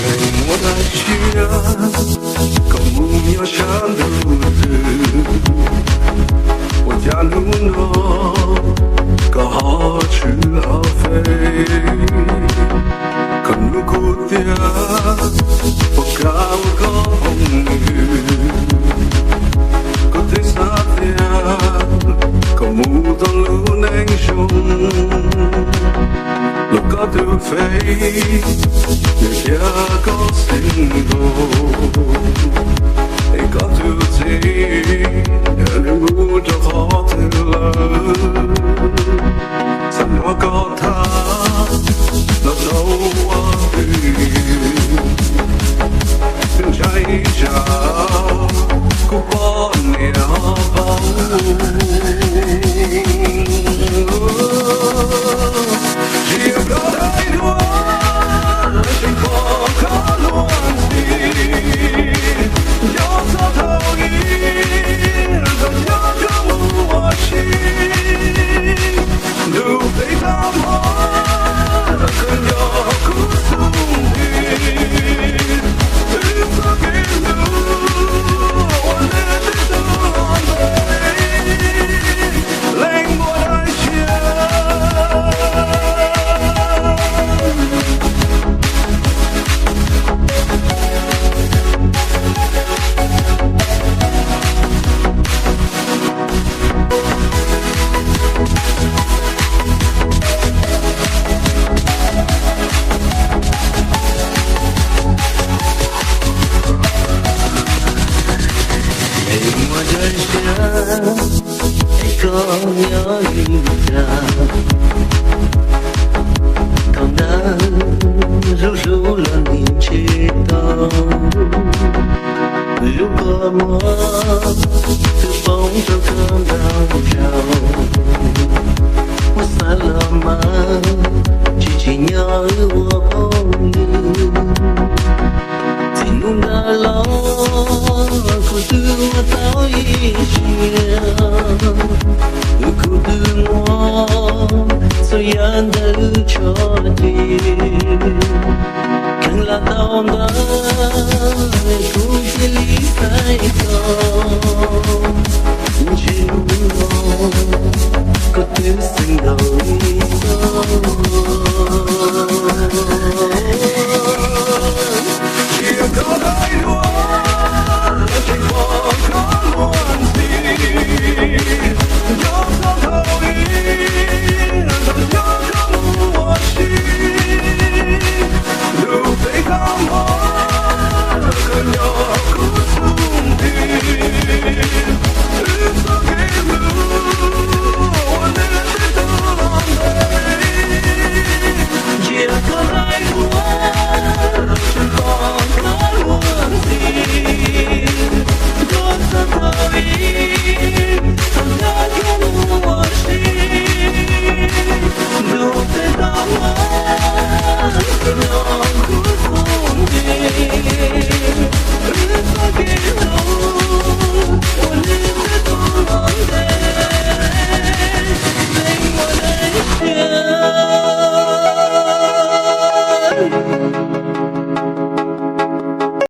Leej muaj daim siab kom mus nyob sab ntuj twg, ua cas hnub no koj ho tshwm ho fej, kom hnub kuv tiag puas kav ua koj phooj ywg. Kuv twb xav tias koj mus tau lub neej zoo, los koj tus fev nws cia koj xeeb nkaus, es koj tus txiv nws mus rau qhov twg lawm. Xav nrog koj tham los tau ua twj ywm, ntshai tsam kuv poj niam ho paub. Tsis yog koj daim duab, tseem pom koj luag ntxhi, nco txog thaum ub thaum nyob koj mus ua si. Ntuj peb tag hmo, koj nco kuv xub ntiag, wb txoj kev hlub ua ntej twb tuag ntev, leej muaj daim siab. Leej muaj daim siab, es koj nyob li cas? Thaum ntawd hlub hlub los nim tsis tau, lub kua muag twb poob rau koj ntau zaus. Muab xav los mas tsis tsim nyog wb ua phooj ywg. Txij hnub ntawd los kuv twb muaj tau ib siab, wb kuj twb muaj txhua yam ntawm wb tso tseg. Kheev lam tau ntawd kuv cia li saib tau, ntshe hnub no koj twb xeeb nkaus li koj. Tsis yog koj daim duab, tseem pom koj luag ntxhi, nco txog thaum ub thaum nyob koj mus ua si. Ntuj peb tag hmo, koj nco kuv xub ntiag, wb txoj kev hlub ua ntej twb tuag ntev. Tsis yog koj daim duab, tseem pom koj luag ntxhi, nco txog thaum ub thaum nyob koj mus ua si. Ntuj peb tag hmo, koj nco kuv xub ntiag, wb txoj kev hlub ua ntej twb tuag ntev, leej muaj daim siab.